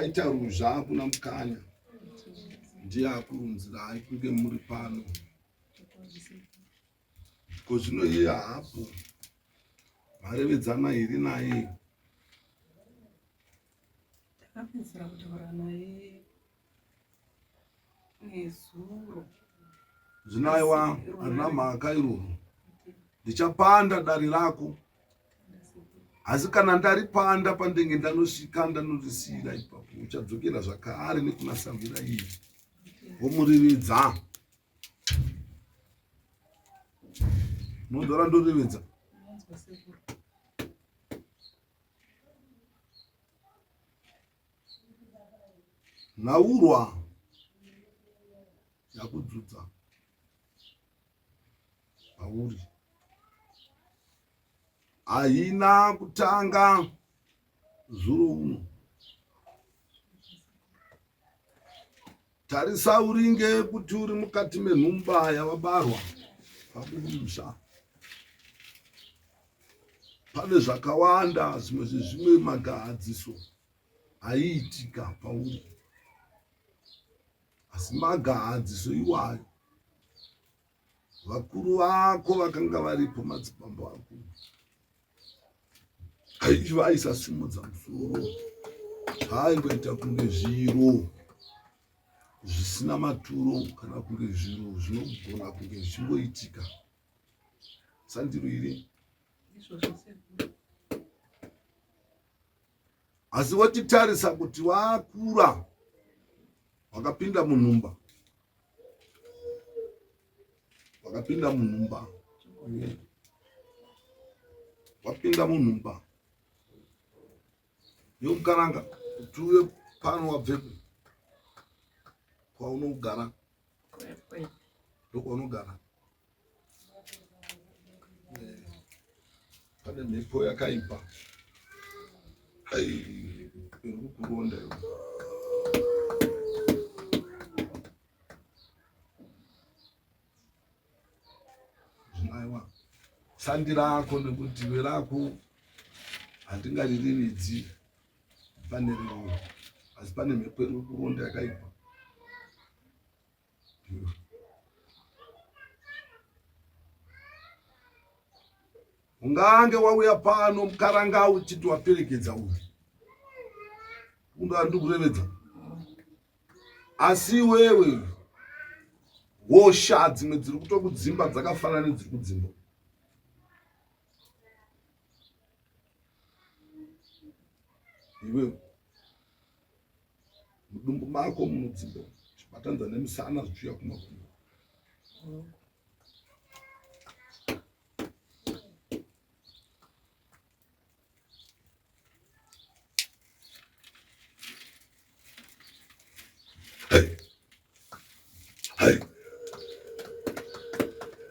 Paita ruzha kuna Mukanya, ndiye akurunzirai kunge muri pano. Ko zvino iye haapo, marevedzana here naye? Takapedzisira kutaura naye nezuro. Zvino aiwa, harina mhaka iroro, ndichapanda dare rako asi kana ndaripanda pandenge ndanosvika ndanorisiyira ipapo uchadzokera zvakare nekuna sambira iyi womuriridza Munzora ndorividza. Nhaurwa yakudzudza pauri haina kutanga zuro uno. Tarisa uringe kuti uri mukati menhumba yavabarwa pakumusha. Pane zvakawanda zvimwe zvezvimwe magadziso aiitika pauri, asi magadziso iwayo vakuru vako vakanga varipo madzibambo ako vaisasimudza musoro zvaingoita kunge zviro zvisina maturo kana kunge zviro zvinogona kunge zvichingoitika sandiro iri asi wotitarisa kuti wakura wakapinda munhumba wakapinda munhumba wapinda munhumba yomukaranga kuti uye pano wabvepo kwaunogara ndokwaunogara Pane mhepo yakaipa iri kukuronda iwe. Zvinaiwa sandi rako nekuti iwe rako handingaririridzi pane rewo asi pane mhepo iri kukuronda yakaipa. Ungange wauya pano mukaranga uchiti waperekedza uyu ungaa ndikurevedza asi iwewe hosha dzimwe dziri kutokudzimba dzakafanana nedziri kudzimba iwewe mudumbu mako munodzimba zvichibatanidza nemusana zvichiuya kumakumbo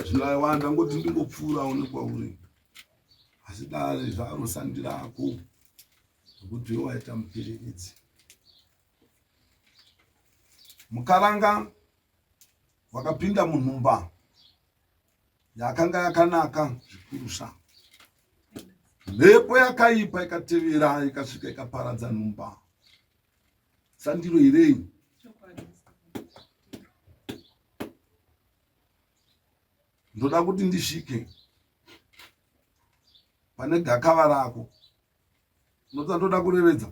Zvino ndangoti ndingopfuurawo nekwauri asi dare zvaro sandi rako Nokuti iwe waita muperekedzi. Mukaranga wakapinda munhumba yakanga yakanaka zvikurusa. Mhepo yakaipa ikatevera ikasvika ikaparadza nhumba. Sandiro irei? Ndoda kuti ndisvike pane gakava rako unoda ndoda kurevedza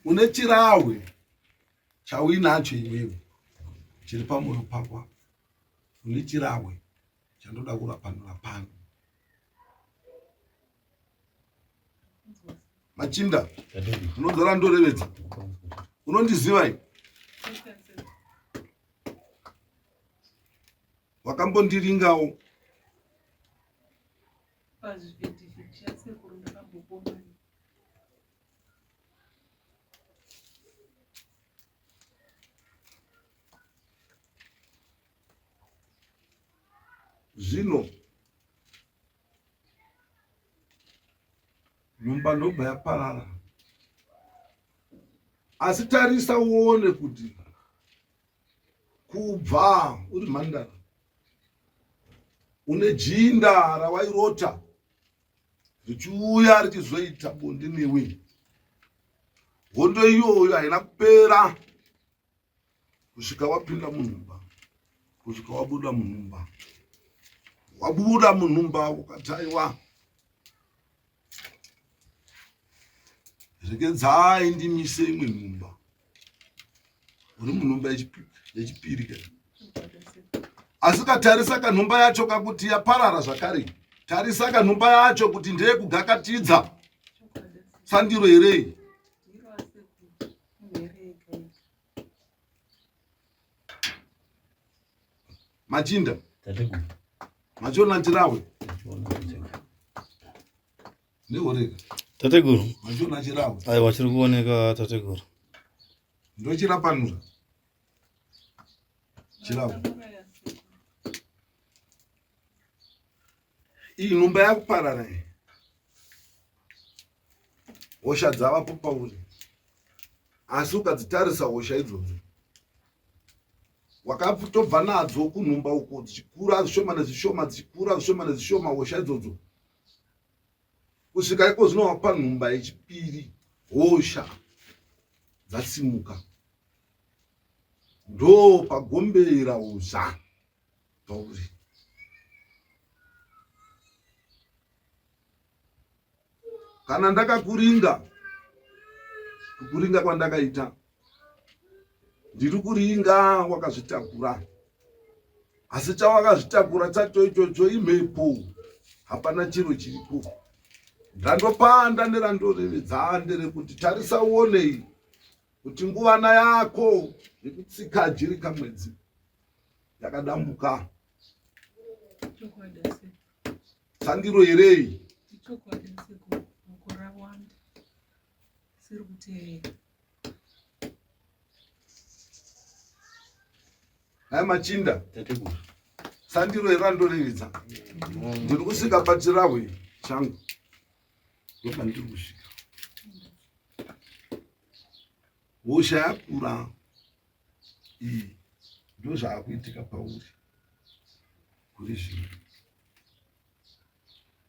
une chirahwe chauinacho iwewe chiri pamoyo pako apa une chirahwe chandoda kurapanura pano machinda unodzora ndorevedza unondiziva i wakambondiringawo Pazvivhitivhiti chasekuru ndakambopomana. Zvino nhumba ndobva yaparara asi tarisa uone kuti kubva uri mhandara une jinda rawairota richiuya richizoita bonde newe. Hondo iyoyo haina kupera kusvika wapinda munhumba, kusvika wabuda munhumba. Wabuda munhumba ukataiwa regedzai ndimise imwe nhumba. Uri munhumba yechipiri ka asi katarisa kanhumba yacho kakuti yaparara zvakare. Tarisa kanhumba yacho kuti ndeyekugakatidza sandiro here? Machinda machiona chirahwe nehoreka tateguru machiona chirahwe. Aiwa, chiri kuoneka tateguru. Ndochirapanura chirahwe. Iyi nhumba yakuparara iyi, hosha dzavapo pauri, asi ukadzitarisa hosha idzodzo wakatobva nadzo kunhumba uko dzichikura zvishoma nezvishoma, dzichikura zvishoma nezvishoma hosha idzodzo kusvika iko zvino wapa nhumba yechipiri, hosha dzasimuka, ndo pagombera hosha pauri. Kana ndakakuringa, kukuringa kwandakaita ndiri kuringa wakazvitakura, asi chawakazvitakura chacho ichocho imhepo, hapana chiro chiripo. Ndandopanda nerandorevedza nderekuti tarisa uonei kuti nguvana yako yekutsika jiri kamwedzi yakadambuka. Sandiro here? Hai machinda, sandiro here randorevedza? Ndiri kusvika pachirahwe changu, ndopandiri kusvika. Hosha yakura iyi, ndozvaakuitika pauri kuri zvino.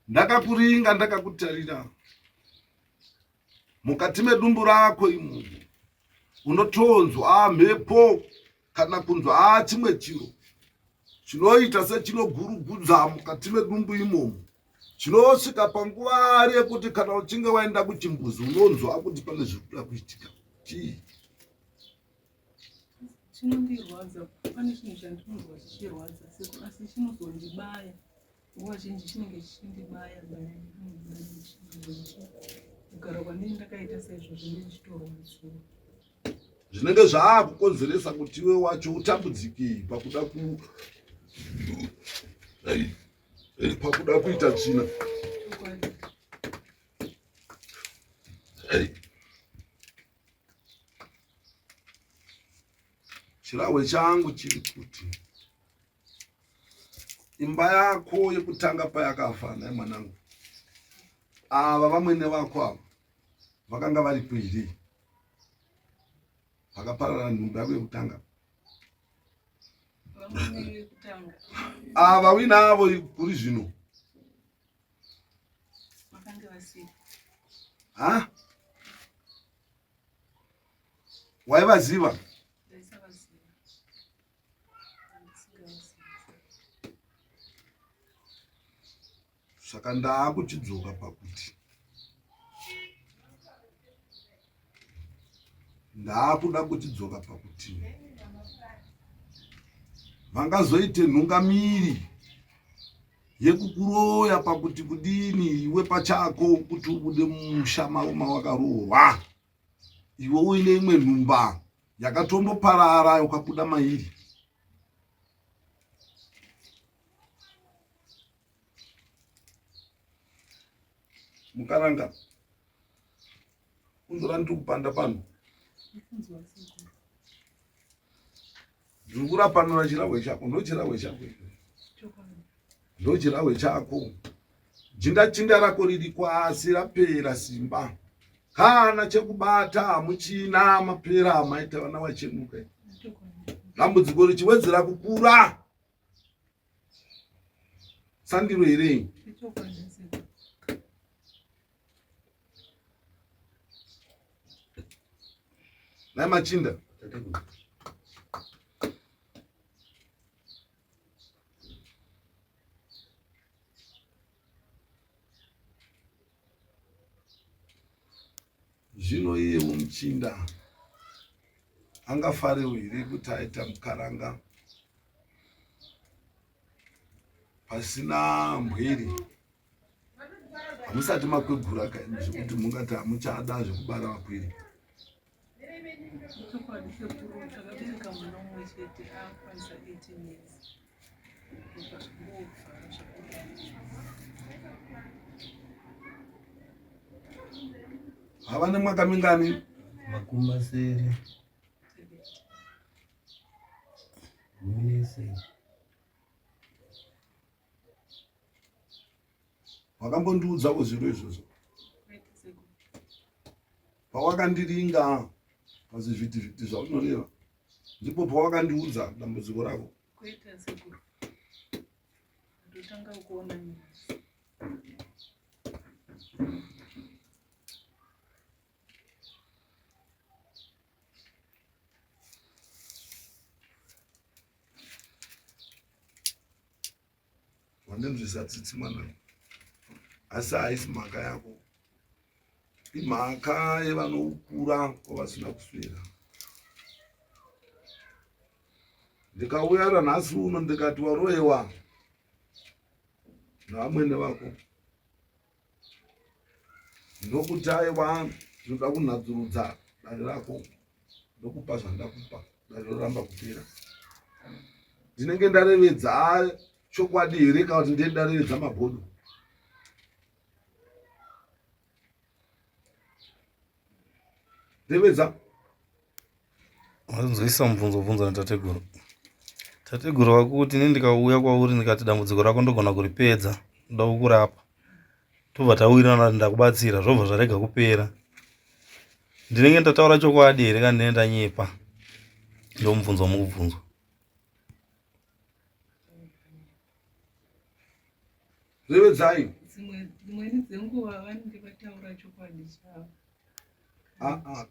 Ndakakuringa, ndakakutarira mukati medumbu rako imomo, unotonzwa mhepo kana kunzwa chimwe chiro chinoita sechinogurugudza mukati medumbu imomo, chinosvika panguva ari yekuti kana uchinge waenda kuchimbuzi unonzwa kuti pane zviri kuda kuitika. Chii chinondirwadza? Pane chinhu chandinonzwa chichirwadza, asi chinozondibaya nguva zhinji, chinenge chichindibaya baya kugara kwandini ndakaita saizvozvo, ndichitorwadziwa. Zvinenge zvaakukonzeresa kuti iwe wacho utambudzike pakuda ku pakuda kuita tsvina. Chirahwe changu chiri kuti imba yako yekutanga payakafa, nhai mwanangu, ava vamwene vako ava vakanga varipo here pakaparara nhumba yako yekutanga? Ava uinavo kuri zvino? Ha, waivaziva? Saka ndaakuchidzoka pakuti ndaakuda kuchidzoka pakuti vangazoite nhungamiri yekukuroya pakuti kudini iwe pachako kuti ubude mumusha mavo mawakaroorwa, iwe uine imwe nhumba yakatomboparara ukabuda mairi. Mukaranga unzora, ndiri kupanda pano, ndiri kurapanura chirahwe chako. Ndo chirahwe chako, ndo chirahwe chako. Jinda chinda rako riri kwasi, rapera simba, kana chekubata hamuchina, mapera maita vana vachemuka, dambudziko richiwedzera kukura. Sandiro here? Nai machinda. Zvino iyewo muchinda angafarewo here kuti aita mukaranga pasina mbweri? Hamusati makwegura kaini zvekuti mungati hamuchada zvekubara vakwiri. Chokwadi sekuru takabereka mwana mumwe chete akwanisa 18 years. Hava nemwaka mingani? Makumi masere. 16. Wakambondiudzawo zviro izvozvo pawakandiringa pazvizvitivhiti zvaunoreva, ndipo pawakandiudza dambudziko rako. Kwete sekuru. Ndotanga kuona nyaya. Wandinzwisa tsitsi mwanangu, asi haisi mhaka yako, imhaka yevanoukura kwavasina kuswera. Ndikauya ranhasi uno ndikati waroyewa navamwene vako, ndokuti aiwa ndinoda kunhadzurudza dare rako, ndokupa zvandakupa, dare roramba kupera. Ndinenge ndarevedza chokwadi here kana kuti ndiye ndarevedza mabhodo? Revedza. Wanzwisa mubvunzo bvunza natateguru. Tateguru vakuti ini ndikauya kwauri ndikati dambudziko rako ndogona kuripedza, ndoda kukurapa. Tobva tawirirana kuti ndakubatsira, zvobva zvarega kupera. Ndinenge ndataura chokwadi here kana ndinenge ndanyepa? Ndomubvunzo wamukubvunzwa. Revedzai. Dzimweni dzenguva vanenge vataura chokwadi chavo. Ah, ah.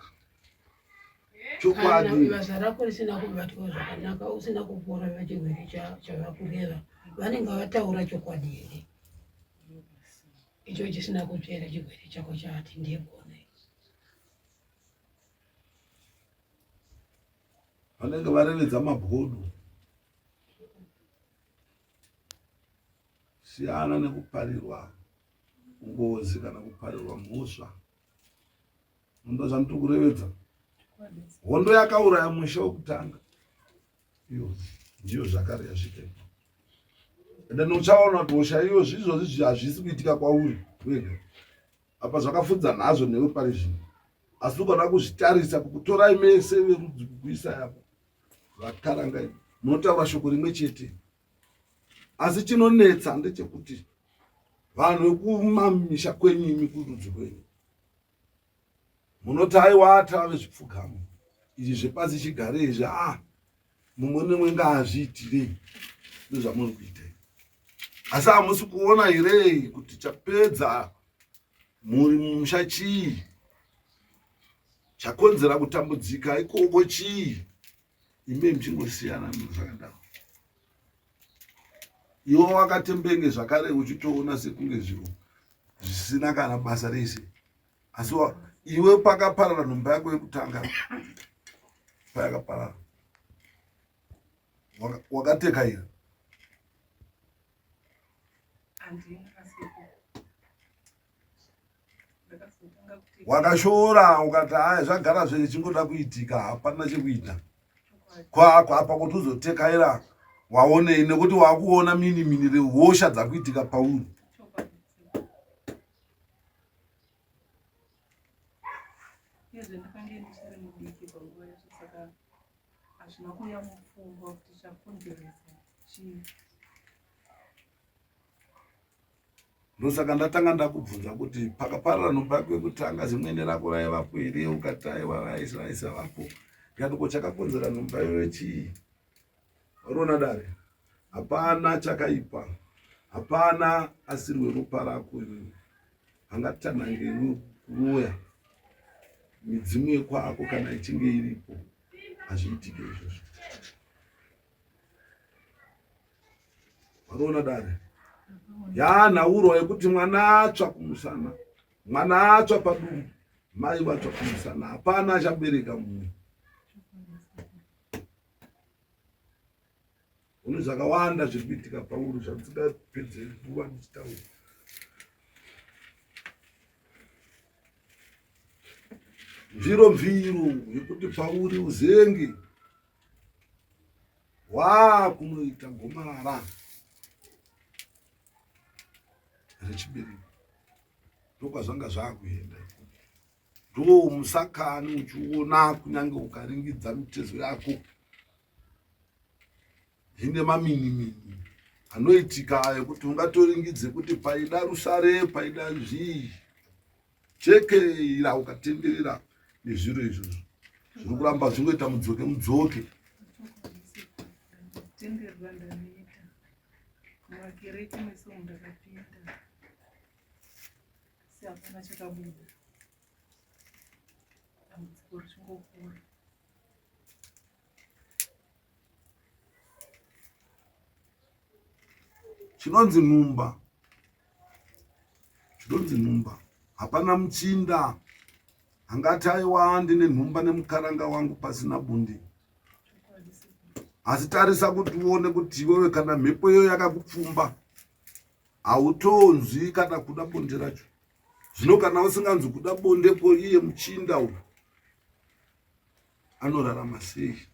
Chokwadi. Basa rako risina kubatwa zvakanaka, usina kupora pachirwere chavakureva, vanenge vataura chokwadi here? Icho chisina kutsvera chirwere chako chaati ndiye kuona. Vanenge varevedza mabhodo. Siyana nekuparirwa ngozi kana kuparirwa mhosva. Ndo zvandiri kurevedza. Hondo yakauraya musha wekutanga iyo ndiyo zvakare yasvika ipo. Ende uchaona kuti hosha iyo zvizvozvi hazvisi kuitika kwauri wega. Apa zvakafudza nhazvo newe pari zvino. Asi ukada kuzvitarisa kukutorai mese verudzi kukuisai apo vakaranga munotaura shoko rimwe chete. Asi chinonetsa ndechekuti vanhu vekumamisha kwenyu imi kurudzi kwenyu munoti aiwa tava vezvipfugamo izvi zvepasi chigare izvi a mumwe nemwe ngaazviitirei ndozvamuri kuita asi hamusi kuona here kuti chapedza mhuri mumusha chii chakonzera kutambudzika ikoko chii ime muchingosiyana munhu zvakadaro iwe wakatembenge zvakare uchitoona sekunge zviro zvisina kana basa rese asi iwe pakaparara nhumba yako yekutanga payakaparara wakateka here Wakashora ukati haya zvagara zvichingoda kuitika hapana chekuita kwako apa kuti uzotekaira waonei nekuti wakuona mini mini rehosha dzakuitika pauri. Hazvina kuuya mupfungwa kuti chakonzeresa chii. Ndosaka ndatanga ndakubvunza kuti pakaparara nhumba yako yekutanga zimwene rako raivapo here ukati aiwa raisavapo. Ndikati ko chakakonzera nhumba iyoyo chii? Wariona dare? Hapana chakaipa, hapana asiri weropa rako iwewe angatanhange iwe kuroya. Midzimu yekwako kana ichinge iripo hazviitike izvozvo. Vanoona dare yanhaurwa yekuti mwana atsva kumusana, mwana atsva padumbu, mai vatsva kumusana, hapana achabereka mumwe. Une zvakawanda zviri kuitika pauri zvandisingapedze nguva ndichitaura. Mviro mviro yekuti pauri uzenge waakunoita gomarara rechibereko ndokwazvanga zvakuenda ikoko. Ndo musakani uchiona kunyange ukaringidza mitezo yako ine maminimini anoitika ayo kuti ungatoringidze kuti paida rusare paida zvii chekeira ukatenderera nezviro izvozvo zviri kuramba zvingoita mudzoke mudzoke. Tenderera ndanoita mumakereke mese umu ndakapinda asi hapana chakabuda dambudziko richingokura. Chinonzi nhumba, chinonzi nhumba. Hapana muchinda angati aiwa ndine nhumba nemukaranga wangu pasina bonde. Asi tarisa kuti uone kuti iwewe kana mhepo iyoyo yakakupfumba hautonzwi kana kuda bonde racho. Zvino kana usinganzwi kuda bonde ko iye muchinda uyu anorarama sei?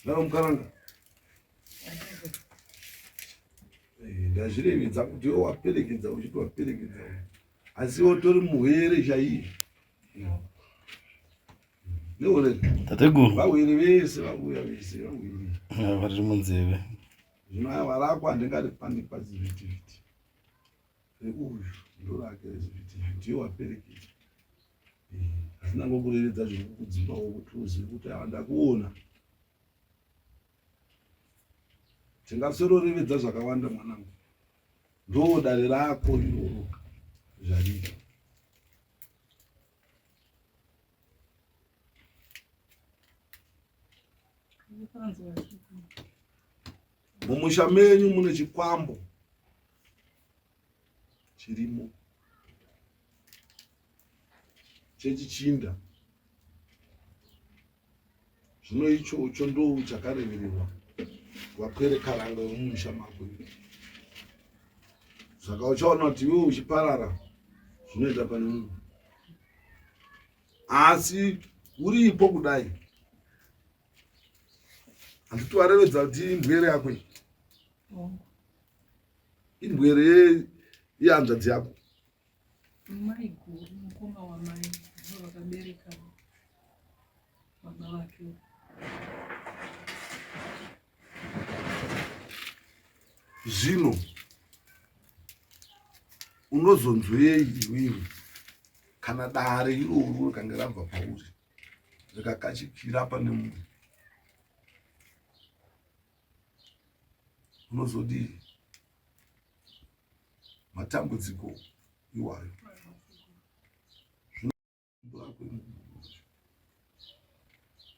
Ndaro mukaranga. Eh, ndazvirevedza kuti iwe waperekedza uchiti waperekedza asi iwe utori muhwere chaiye. Tateguru. Vahwere vese vakuuya vese vahwere. Vari munzeve. Zvino aiwa rako handingaripandi pazivhitivhiti. Reuyu ndorake rezivhitivhiti iwe waperekedza. Eh, asi ndangokurevedza zviri kukudzimbawo kuti uzive kuti awa ndakuona. Tingasororevedza zvakawanda mwanangu. Ndo dare rako iroro zvariri. Mumusha menyu mune chikwambo chirimo chechichinda. Zvino ichocho ndo chakarevererwa vapwere karanga vemumusha mako. Saka uchaona kuti iwe uchiparara zvinoita pane munhu. Asi uripo kudai handiti warevedza kuti imbwere yako iyi imbwere yehanzvadzi yako maiguru mukoma wamai ndivo vakabereka baba vake. Zvino unozonzwei iwewe kana dare iroro rikange rabva pauri rikakachikira pane munhu unozodii? Matambudziko iwayo.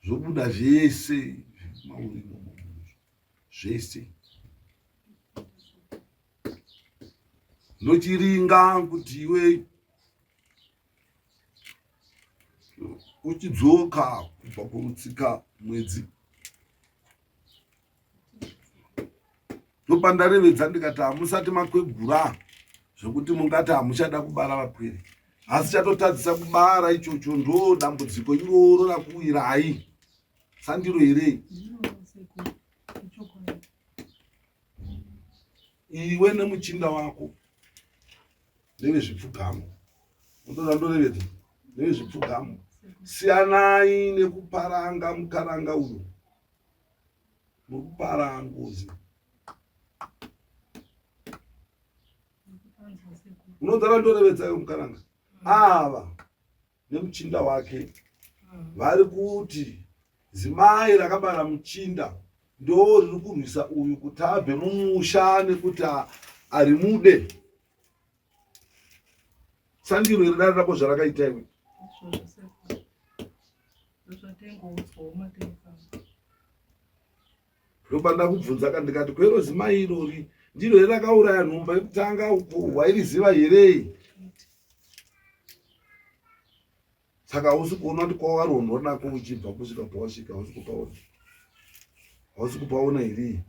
Zvobuda zvese zviri mauri imomo zvese. Ndochiringa kuti iwe uchidzoka kubva kurutsika mwedzi ndopandarevedza ndikati hamusati makwegura zvekuti mungati hamuchada kubara vapwere asi chatotadzisa kubara ichocho ndo dambudziko iroro rakuwirai sandiro here iwe nemuchinda wako nevezvipfugamo unotoda ndorevedza nevezvipfugamo siyanai nekuparanga mukaranga uyo muri kupara ngozi unonzara ndorevedza iwe mukaranga ava nemuchinda wake vari kuti zimai rakabara muchinda. Ndo riri kurwisa uyu kuti abve mumusha nekuti arimude. Sandiro iri dare rako zvarakaita iwe. Ndopanda kubvunza ka ndikati kwero zimai irori ndiro here rakauraya nhumba yekutanga uko wairiziva here? Saka hausi kuona kuti kwawarondwa nako uchibva kusvika pawasvika hausi kupaona. Hausi kupaona here?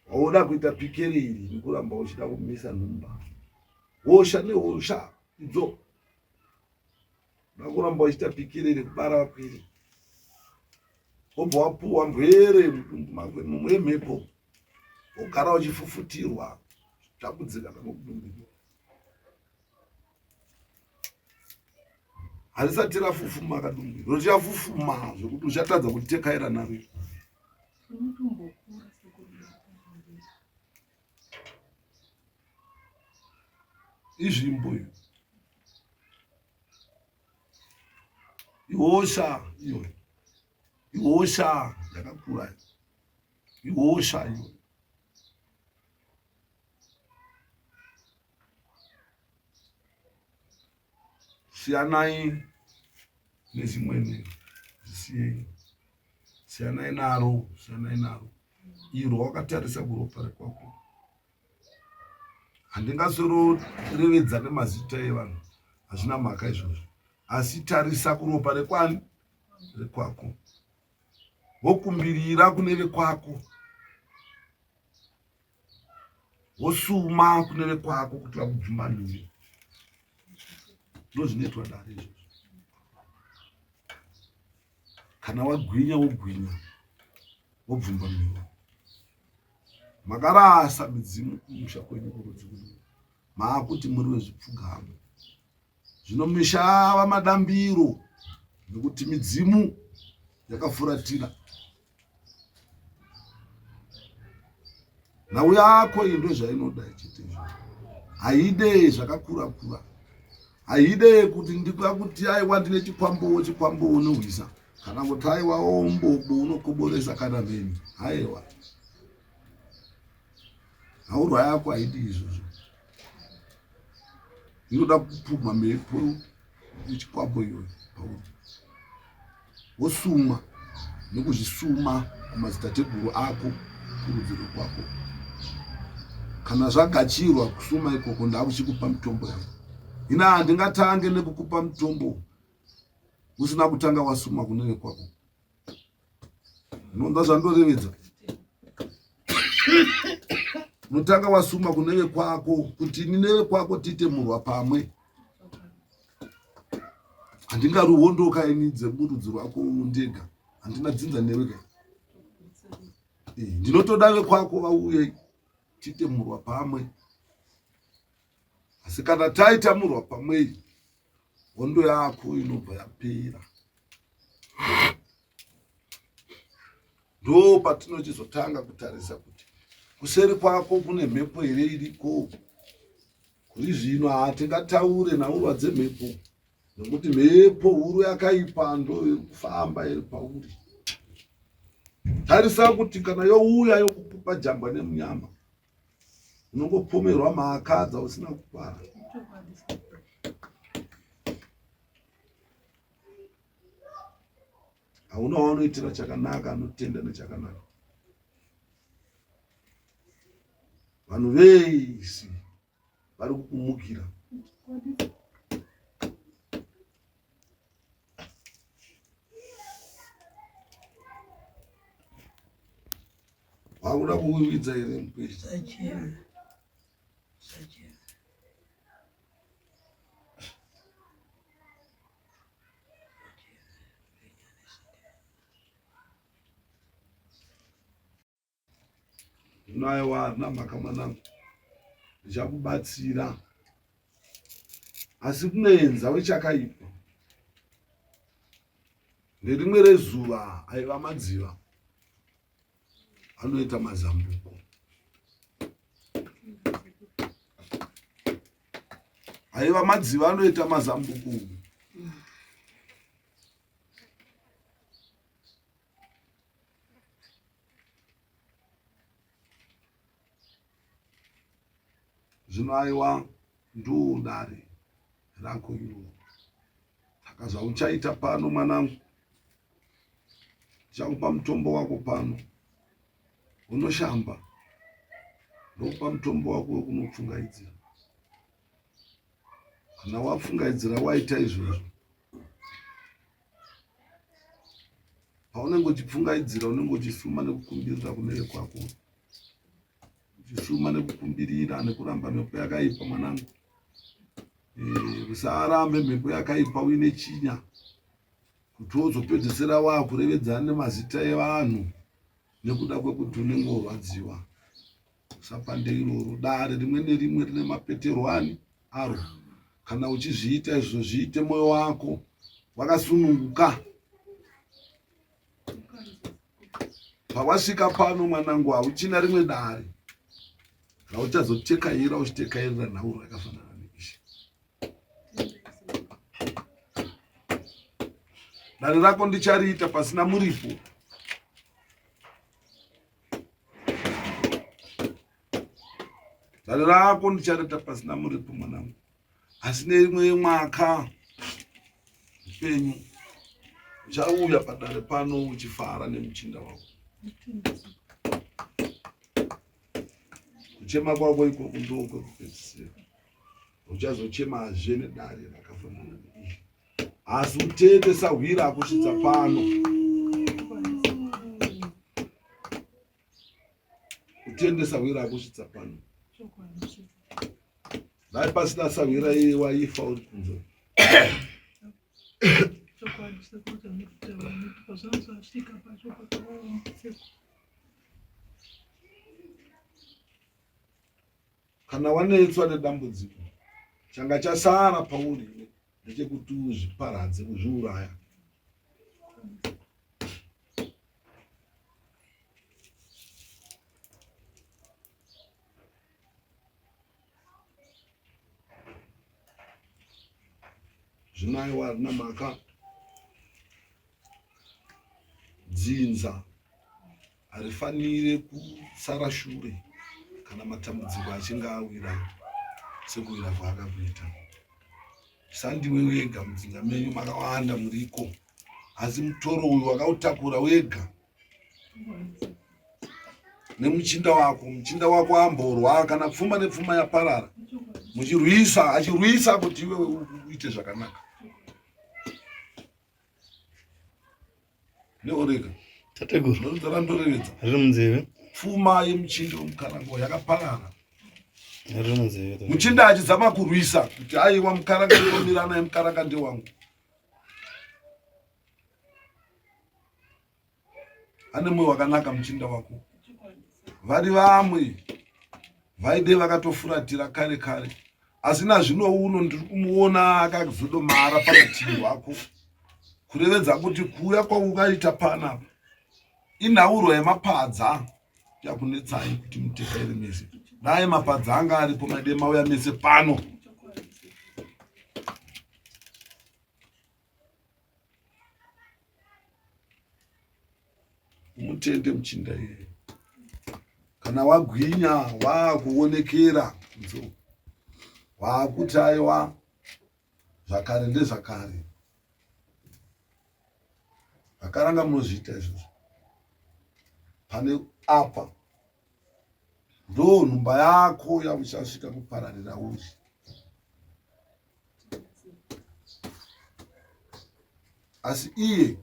Wauda kuita pikeri iri nekuramba uchida kumisa nhumba. Hosha nehosha idzo. Uda kuramba uchiita pikiri rekubara vakwiri. Wobva wapuwa mbwere mudumbu mako imomo yemhepo. Wogara uchifufutirwa zvakudzika mudumbu. Harisati rafufuma kadumbu iro richafufuma zvekuti uchatadza kutekaira naro. Izvimbo iyo. Ihosha iyo. Ihosha yakakura. Ihosha iyo. Siyanai nezimwene zvisiyei. Siyanai naro, siyanai naro. Iro wakatarisa kuropa rekwako. Handingasororevedza nemazita evanhu, hazvina mhaka izvozvo. Asi tarisa kuropa rekwani rekwako. Wokumbirira kune vekwako. Wosuma kune vekwako kuti vakubvumbanure. Ndozvinoitwa dare izvozvo. Kana wagwinya wogwinya wobvumbamiwa. Makarasa midzimu kumusha kwenyu kurudzi kuno. Maakuti muri vezvipfugamo. Zvino misha ava madambiro nekuti midzimu yakafuratira. Nhau yako iyi ndozvainoda chete izvo. Haide zvakakura kura. Haide kuti ndikakuti aiwa ndine chikwambowo chikwambo unohwisa kana kuti aiwa ombobo unokoboresa kana mheni. Haiwa. Nhaurwa yako haidi izvozvo. Inoda kupumha mhepo yechikwambo iyoyo pauri. Wosuma nekuzvisuma kumadzitateguru ako kurudzi rwekwako. Kana zvagachirwa kusuma ikoko ndakuchikupa mitombo yangu. Ina handingatange nekukupa mutombo usina kutanga wasuma kune vekwako. Unonzwa zvandorevedza? Unotanga wasuma kune vekwako kuti ini nevekwako tiite murwa pamwe. Handingaruhondoka ini dzemurudzi rwako ndega. Handina dzinza newe ka. Eh, ndinotoda vekwako vauye tiite murwa pamwe. Asi kana taita murwa pamwe hondo yako inobva yapera. Ndo patinochizotanga kutarisa kuti kuseri kwako kune mhepo here iriko. Kuri zvino hatingataure nhaurwa dzemhepo nekuti mhepo huru yakaipa ndo iri kufamba iri pauri. Tarisa kuti kana youya yokukupa jambwa nemunyama unongopomerwa mhaka dzausina kupara. Hauna waunoitira chakanaka anotenda nechakanaka. Vanhu vese vari kukumukira. Wakuda kuwiwidza here mukweshi? Zvino aiwa harina mhaka mwanangu, ndichakubatsira asi kunoenza wechakaipa. Nerimwe rezuva aiva madziva anoita mazambuko. Aiva madziva anoita mazambuko. Zvino aiwa ndoo dare rako iroro. Saka zvauchaita pano mwanangu, ndichakupa mutombo wako pano, unoshamba ndokupa mutombo wako wekunopfungaidzira. Kana wapfungaidzira waita izvozvo, paunenge uchipfungaidzira unenge uchisuma nekukumbirira kune vekwako, uchisuma nekukumbirira nekuramba mhepo yakaipa mwanangu. Eh, usarambe mhepo yakaipa uine chinya kuti wozopedzesera wakurevedzana nemazita evanhu nekuda kwekuti unenge worwadziwa. Usapande iroro. Dare rimwe nerimwe rine mapeterwo ani aro. Kana uchizviita izvo zviite moyo wako wakasununguka. Pawasvika pano mwanangu, hauchina rimwe dare rauchazotekaira uchitekairira nhauro yakafanana neizvi. Dare rako ndichariita pasina muripo. Dare rako ndichareta pasina muripo mwanangu, asi neimwe mwaka upenyu uchauya padare pano uchifara nemuchinda wako. Kuchema kwako ikoko ndokwekupedzisira, uchazochemazve nedare rakafanana neizvi. Asi utete sahwira akusvitsa pano. Utende sahwira akusvitsa pano. Dai pasina sahwira iye waifa uri kunze. Kana wanetswa nedambudziko, changa chasara pauri ndechekuti uzviparadze, kuzviuraya. Zvino aiwa harina mhaka dzinza harifanire kusara shure kana matambudziko achinge awira sekuwira kwaakakuita. Sandiwe wega mudzinza menyu makawanda muriko, asi mutoro uyu wakautakura wega nemuchinda wako. Muchinda wako amborwa kana pfuma nepfuma yaparara, muchirwisa achirwisa kuti iwe uite zvakanaka. Neorega. Tateguru. Ndonzara ndorevedza. Riri munzeve. Pfuma yemuchinda wemukarango yakaparara. Riri munzeve. Muchinda achizama kurwisa kuti aiwa mukaranga ndomira naye mukaranga ndewangu. Ane moyo wakanaka muchinda wako. Vari vamwe vaide vakatofuratira kare kare asi nazvino uno ndiri kumuona akazodomara parutivi rwako kurevedza kuti kuuya kwaukaita panapa inhaurwa yemapadza yakunetsai kuti mutekaire mese dai mapadza anga aripo maide mauya mese pano Umutende muchinda iyeye. Kana wagwinya wakuonekera nzo wakuti aiwa zvakare ndezvakare. Vakaranga munozviita izvozvo. Pane apa ndo nhumba yako yauchasvika kupararira uri. Asi iye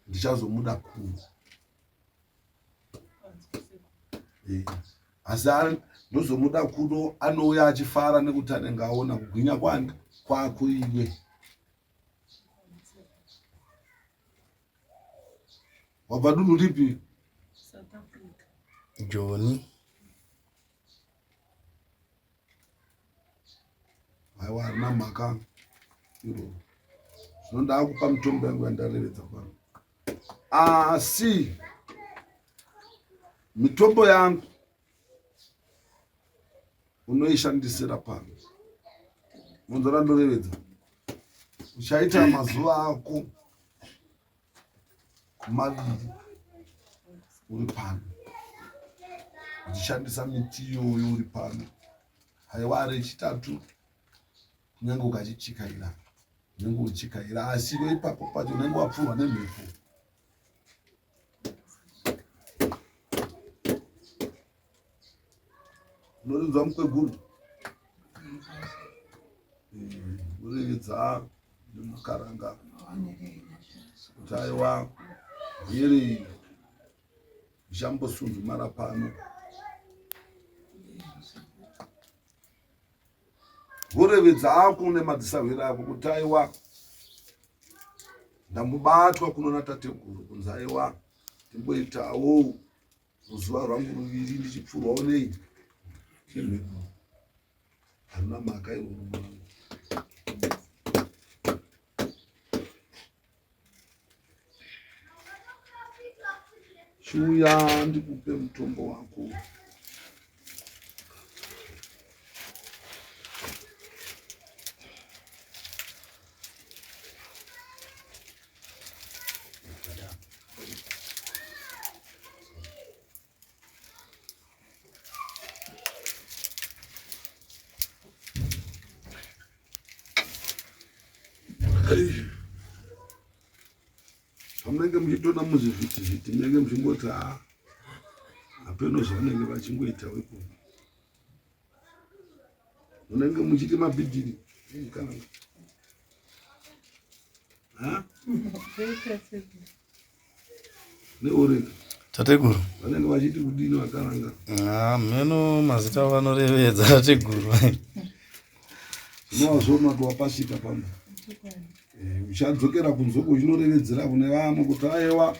ndichazomuda kuno eh, asi ndozomuda kuno anouya achifara nekuti anenge aona kugwinya kwani kwako iwe wabva dunhu ripi Joni Aiwa harina mhaka iro. Zvino ndakupa mitombo yangu yandarevedza pano. Asi mitombo yangu unoishandisira pano. Monzwa randorevedza. Uchaita mazuva ako maviri uri pano. Uchishandisa miti iyoyo uri pano. Haiwa rechitatu kunyange ukachichikaira unenge uchikaira asi iwe ipapo pacho unenge wapfurwa nemhepo. Unorinzwa mukweguru? Unoridza nemukaranga kuti aiwa mhiri ndichambosunzumara pano. Vorevedza ako nemadzisahwira ako kuti aiwa ndambobatwa kuno natateguru kunzi aiwa ndimboitawo Muzuva rwangu ruviri ndichipfurwawo nei nemhepo. Haruna mhaka iroro mwanangu. Chiuya ndikupe mutombo wako. Pamunenge muchitoona muzvivhitivhiti munenge muchingoti ha ah, hapeno zvavanenge vachingoita weko munenge muchiita mabhidhiri kana neoreka Tateguru. Vanenge vachiti kudini vakaranga? Ah, mheno mazita vanorevedza tateguru. Zvinowazvona kuti wapasvika pano. Eh, uchadzokera kunzoko uchinorevedzera kune vamwe kuti aiwa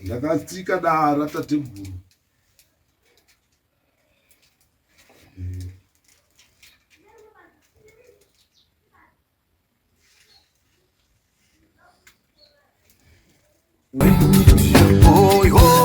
ndakatsika dara tateguru. Eh. Oi, oi.